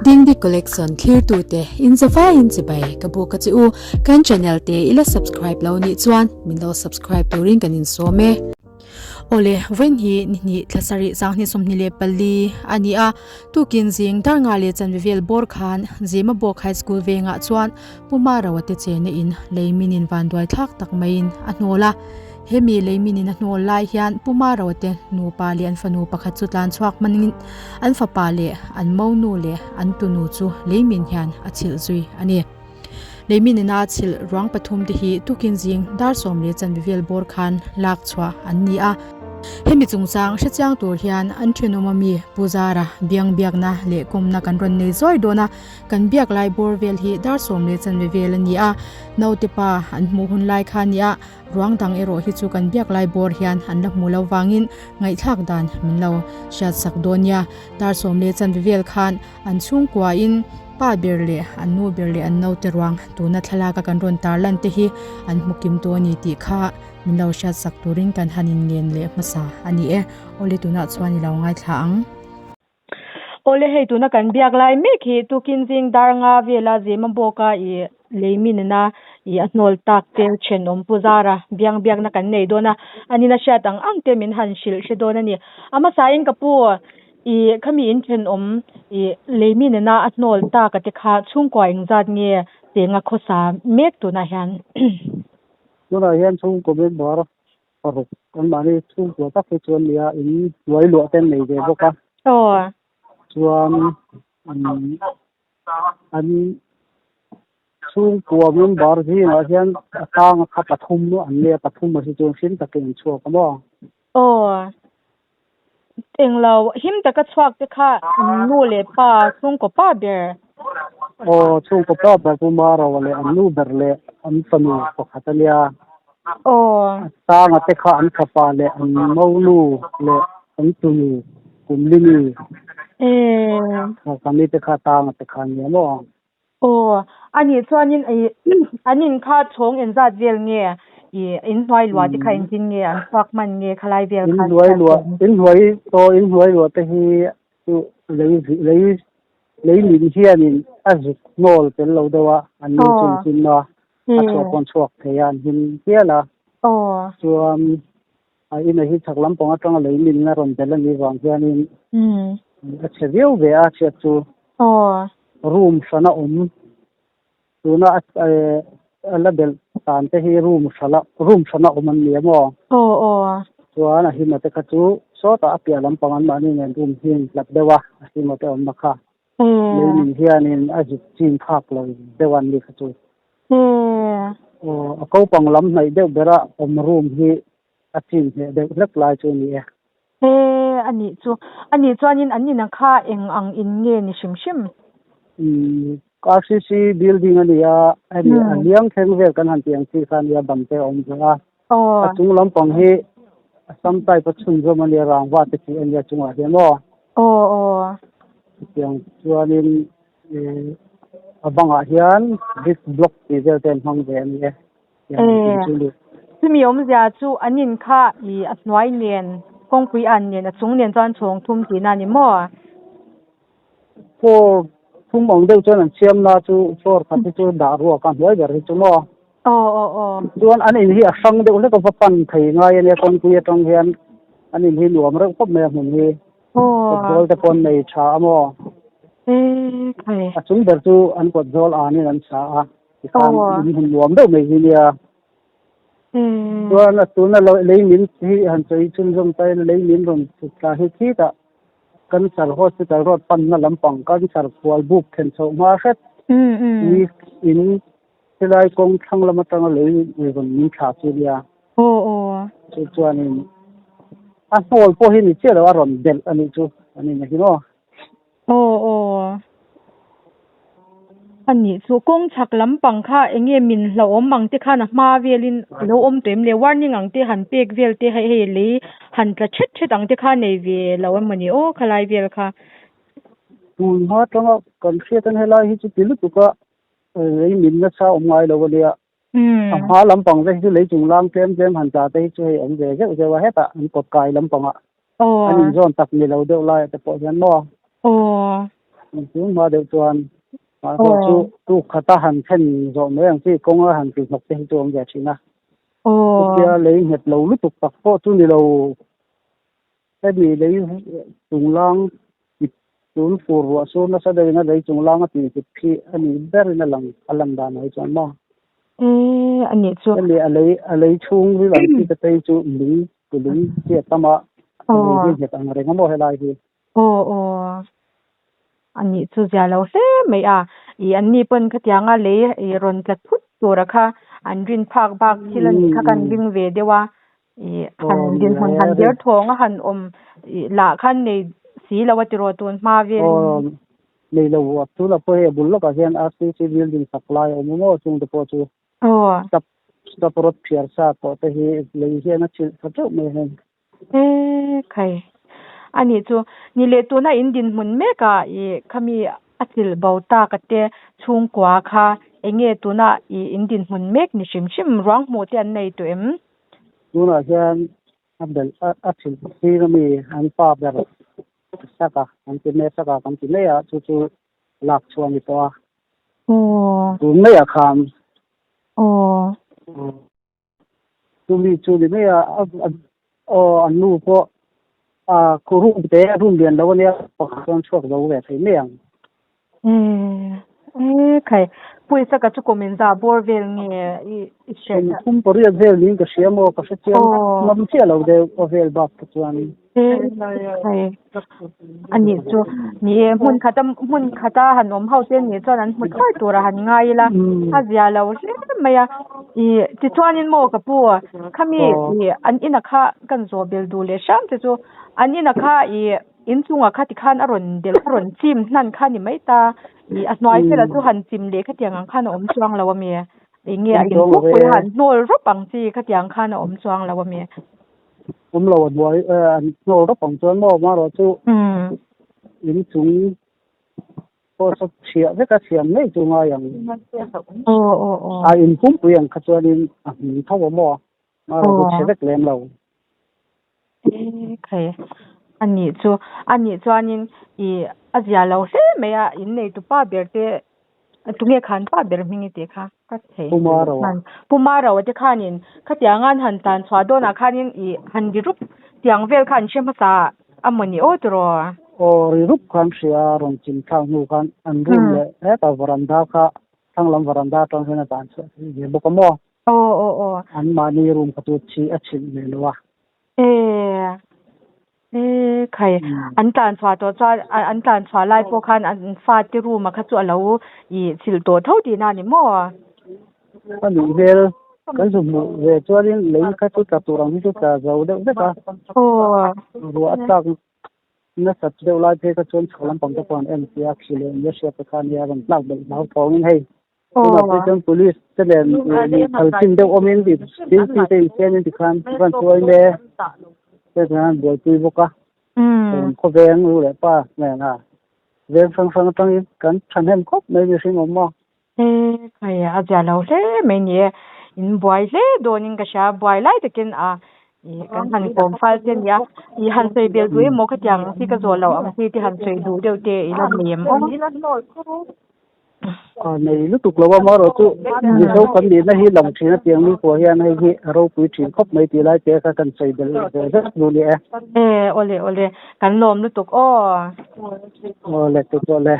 Dingdi Collection thlirtute in zavaiin chibai ka buk a che u. Kan channel te i la subscribe lo nih chuan min lo subscribe turin kan insawm e. Awle, vawiin hi ni hnih thla sarih zanghnih 24 a ni a, tukin zing dar nga leh chanve vel bawr khan Zemabawk High School vengah chuan Puma Roa te chena in lei minin vanduai thlak tak maiin a hnawl a. Hemi lei minin a hnawl lai hian Puma Roa te nupa leh an fanu pakhat chu tlan chhuak hmanin an fapa leh an monu leh an tunu chu lei min hian a chhilh zui a ni. Leimin ina chhilh ruang pathum te hi tukin zing dar sawm leh chanve vel bawr khan lak chhuah an ni a. Hemi chungchang hrechiang tur hian an thenawm ami Pu Zara biang biakna leh kawmna kan rawn nei zuai dawn a, kan biak lai bawr vel hi dar sawm leh chanve vel a ni a, naute pa an hmuh hun lai kha a ni a, ruang dang erawh hi chu kan biak lai bawr hian an la hmu lo vangin ngaihthlak dan min lo hriatsak dawn nia. Dar sawm leh chanve vel khan An chhungkuain pa ber leh an nu ber leh an naute ruang tuna thlalaka kan rawn tar lan te hi an hmu kim tawh a ni tih kha min lo hriat sak turin kan han inngen leh hmasa a ni e. Awle tunah chuan i lo ngaithla ang. Awle hei tuna kan biak lai mek hi tukin zing dar nga vela Zema bawka i lei minna i a hnawl tak te thenawm pu zara biang biakna kan nei dawn a, anina hriat ang ang te min han hrilh hre dawn a ni. A hmasain ka pu Ih, khami in thenawm ih lei nena a hnawl tak a te kha chhungkua engzat nge chenga khawsa mek tunah hian? Tunah hian chhungkaw member paruk anmahni chhungkua tak hi chuan nia in hnuai luah te an nei ve bawk a. Aw. Chuan an chhungkua member zingah hian a tanga kha pathum an nia pathum a hi chuan hlim takin an chhuak a maw? Aw. Englo him taka chhuak te kha nu leh pa chhungkaw pa ber. Aw chhungkaw pa ber Pu Marawa leh an nu ber leh an fanu pakhat a nia. Aw. A sanga te kha an fapa leh an monu leh an tunu Kumlimi. Ee. Kami te kha tanga te kha nia maw. Aw, a nih chuanin ih an in kha chhawng engzat vel nge ih inhnuai luah te kha engtin nge an chhuak hman nge khalai vel khan Inhnuai luah inhnuai aw inhnuai luah te hi chu lei lei lei min hianin a zuk hnawl tel lo deuh a an ni chun chin a a chhuah pawn chhuak thei a an him hial a chuan a ina hi chhak lampang atanga lei min a rawn belh a nih vang hianin a chhe viau ve a chhiat chu room hran a awm tuna a la belh tan te hi room hrala room hran a awm an ni a maw chuan a hima te kha chu sawtah a piah lampang an mahni nen room hi a inhlat deuh a a hima te awmna kha lei min hianin a zuk chin phak lo deuh an ni kha chu. Aw, a kopang lam hnaih deuh bera awm room hi a chin hneh deuh hlek lai chu a ni e. He, a nih chu. A nih chuanin an inah kha eng ang in nge ni hrim hrim? Umm, RCC building a ni a, hemi a liang thleng vel kan han tih ang chi kha a nia, ban te a awm ve a. A chung lampang hi Assam type a chhunzawm a nia, rangva te tih a nia chungah hian aw. Aw, aw. Chutiang chuanin eh a bangah hian brick block tih vel te an hmang ve a ni e. Eh, chumi awmzia chu an in kha ih a hnuai nen kawngpui an nen a chung nen chuan chhawng thum tihna a ni maw? Floor thum ang deuh chuan an siam na chu floor khat hi chu dah ruak a hnuai ber hi chu maw? Aw aw aw. Chuan an in hi a hrang deuh hlek a va pan thei ngai a nia kawngpui atang hian an in hi nuam reuh khawp mai a hmun hi. Aw. Kawt zawl te pawh an nei tha a maw? Eh khai. A chung ber chu an kawt zawl an in an sa a tikhan in hun nuam deuh mai hi nia. Chuan a tuna lei min hi han sawi chhunzawm ta ila lei min rawn chhuk thla hi khitah Cancer Hospital road panna lampang Cancer khual buk thlen chhoh hma hret ni in helai kawng thlang lam atanga lei rawn min thla chu nia. Chu chuanin a hnawl pawh hi ni chiah lo a rawn belh a nih chu a ni na hi maw. Aw aw. A nih chu kawng chhak lampang kha eng nge min hlauhawm ang te khan a hma velin a lo awm tawh em le warning ang te han pek vel te hei hei lei han tla thet thet ang te kha nei ve lo em mawni aw khalai vel kha. Tun hma atanga kan hriat an helai hi chu ti lutuk a lei min nasa awm ngai lo a nia. A hma lampang te hi chu lei chung lang tlem tlem han tla te hi chu hei awm ve zeuh zeuh a hetah an kawt kai lampangah an inzawn tak ni lo deuh laiah te pawh hian maw. Aw. Tun hma deuh chuan mahse chu tuk khata han thlen zawh mai ang chi kawnga han ti hnawk te hi chu a awm ve thin a. Chutia lei nghet lo lutuk tak pawh chu ni lo hemi lei chunglang tun fur ruah sur nasa deuhin a lei chunglang a tih hlip khi a nih berin a lang a lan danah hi chuan maw. Hemi a lei a lei chhung ril ang chi te phei chu lung lung chi a tam a lei hi nghet ang reng a maw helai hi. Aw aw a nih chu zia lo hle mai a ih an ni pawn khatianga lei ih rawn tla thut tura kha an rin phak bak thil a nih kha kan ring ve deuh a ih han dinhmun han der thawng a han awm ih lah khan nei si lo a tiraw tun hma vel Aw nei lo a tunah pawh hei a bul lawkah hian RCC building sak lai a awm a maw chungte pawh chu step step rawt phiar sa tawh te hi lei hian a chilh tha teuh mai heng. E khai. A nih chu, ni leh tuna in dinhmun mekah i khami a chilh bo tak a te chhungkua kha enge tuna i in dinhmun mek ni hrim hrim ruang hmuh te an nei tawh em? Tunah hian a belh a chilh zing ami an pa ber sak a, an ti mek sak a, kan ti mai a, chu chu lak chhuah a ni tawh a. Tun maiah khan. Chumi chu ni mai a, aw an nu pawh a room te room lian lo ania pakhat chuan chhuak zo ve thei mai ang. E khai pawisa ka chu kum inza bawr vel nge i hriat a? Kum thum pariat vel niin ka hria maw ka hre chiang ngam chiah lo deuh aw vel bak te chuan. E khai Ani chu ni e hmun khata hmun khata han awm ho te nih chuan an hmu thuai tur a han ngai ila a zia lo hle mai a ih tichuanin maw ka pu khami ih an inah kha kan zawh bel duh leh hram te chu an inah kha ih inchungah kha tikhan a rawn delh a rawn chim hnan kha ni mai ta ih a hnuai velah chu han chim leh khatiang ang khan a awm chuang lo ami eng nge a inpukpui a han hnawl rawp ang chi khatiang khan a awm chuang lo ami. Awm lo a hnuai an hnawl rawp ang chuan maw amaherawh chu in chung pawh saw chhiah vek a siam ngei chu ngai ang. A in pumpui ang kha chuanin a hming tho a maw amaherawh chu chhe vek lem lo. Khai a nih chu a nih chuanin ih a zia lo hle mai a in neitupa ber te Tunge khan pa ber hming i tih kha ka thei. Pu Maro. Pu Maro te khanin khatiang an han tan chhuah dawnah khanin i han ri rup tiang vel kha an hre hmasa a maw ni aw tiraw? Aw ri rup khan hria rawn chim thlak hnu khan an room leh heta varanda kha thlang lam varanda atang hian a tan chhuah thei ve bawk a maw? Aw aw aw. An mahni room kha chu chhi a chhilh ve lo a. E E khai an tlan chhuah tawh chuan an tlan chhuah lai pawh khan an fate room a kha chu a lo ih chhilh tawh tho tihna a ni maw? A nih hmel kan zu hmuh ve chuanin lei kha chu tla tur ang hi chu tla zo deuh vek a. Aw. Ruah a tlak nasat deuh lai phei kha chuan chho lampang te pawh an en sia khi leh nia hriat te kha nia rawn tlak belh hlau thawngin hei Tunah phei chuan police te nen phal chin deuh awmin duty te insiamin tikhan van chuai le te chuan an buaipui bawk a khawveng lu leh pa nen a veng hrang hrang atangin kan thahnem khawp mai mihring awm maw. E khai a zia lo hle mai ni e in buai hle dawnin ka hria buai lai takin a Ih kan han kawm fal che nia ih han sawi belh duh emaw khatiang ang chi ka zawh loh ang chi te han sawi duh deuh te i la nei em aw. A nei lutuk lo a marawh chu Mizo kan nihna hi lang thin a piang ni pawh hian hei hi a ropui thin khawp mai tih lai te kha kan sawi belh ve vek duh ni e. E awle awle kan lawm lutuk aw. Awle tuk awle.